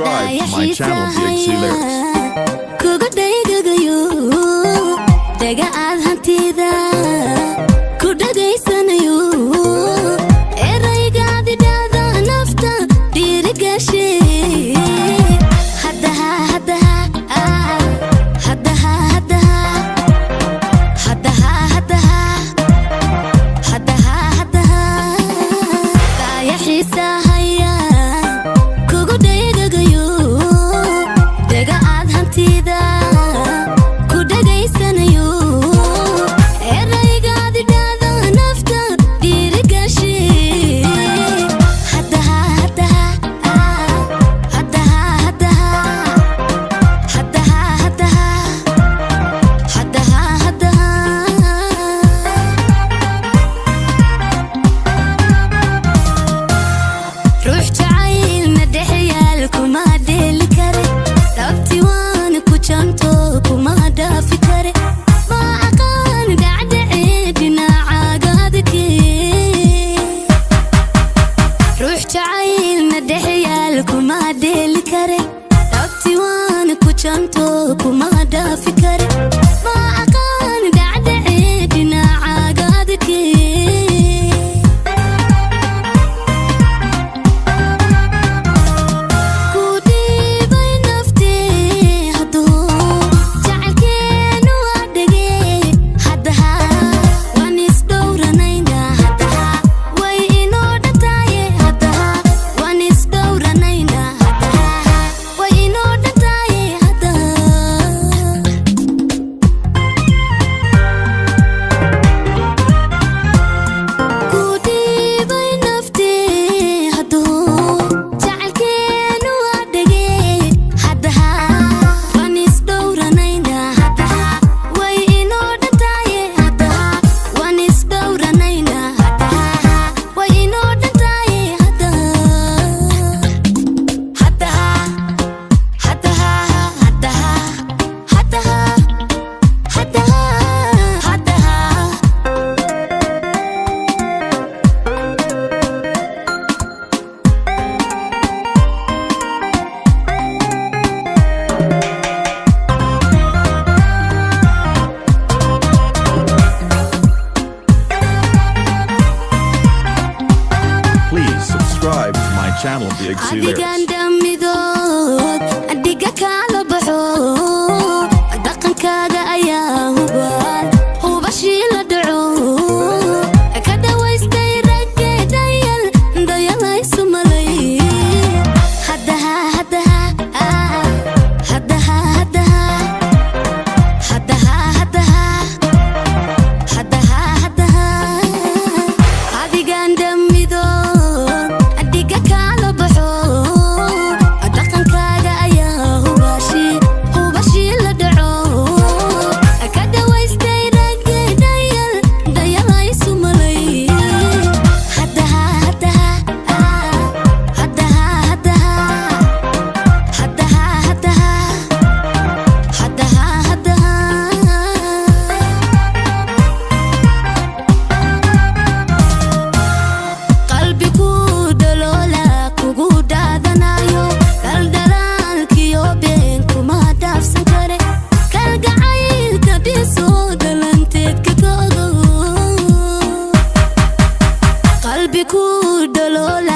subscribe to my channel, Big C Lyrics. Kuga dhaygagayo dhaga aad hantida ku dhagaysanayo, eraygaadi dhahda nafta dhiirigashe. Haddaha, haddaha, haddaha, haddaha, haddaha, haddaha, haddaha, haddaha, daayaxiisahaya kugu dhaygagayo dhaga aad hantida ku dhagaysanayo, eraygaadi dhahda nafta dhiirigashe. Haddaha, haddaha, haddaha, haddaha, haddaha, haddaha, haddaha, haddaha. Ruux jacaylna dhexyaal kuma dheeli kare, dhabti waana ku janto kuma dhaafi kare. Ma aqaan dhacdhacee dhinacaagaadke. Ruux jacaylna dhexyaal kuma dheeli kare, dhabti waana ku janto kuma dhaafi kare. Ma aqaan dhacdhacee dhinacaagaadke. Ku dhiibay naftee hadduu jacaylkeenu waa dhege. Haddaha waan isdhowranaynaa, haddaha way inoo dhantaaye. Haddaha waan isdhowranaynaa, haddaha way inoo dhantaaye, haddaha. Ku dhiibay naftee hadduu jacaylkeenu waa dhege. Haddaha waan isdhowranaynaa, haddaha way inoo dhantaaye. Haddaha waan isdhowranaynaa, haddaha way inoo dhantaaye, haddaha, haddaha, haddaha, haddaha, haddaha, haddaha, haddaha. Please subscribe to my channel, Big C Adigan Lyrics. Dhamidood dhiga kaala baxo, dhaqankaaga ayaa hubaal hubashii la dhaco ka dhawaystay ragge dayal dayalaysu malay. Haddaha, haddaha, haddaha, haddaha, haddaha, haddaha, haddaha, haddaha. Adigan dhamidood dhiga kaala baxo, dhaqankaaga ayaa hubashi hubashii la dhaco ka dhawaystay ragge dayal dayalaysu malay. Haddaha, haddaha, haddaha, haddaha, haddaha, haddaha, haddaha, haddaha. Qalbigu dhaloola kugu dhaadanayo, dhaldhalaalkiyo been kuma dhaafsan kare. Kalgacaylka dhisoo dhalanteedka kogo. Qalbigu dhaloola.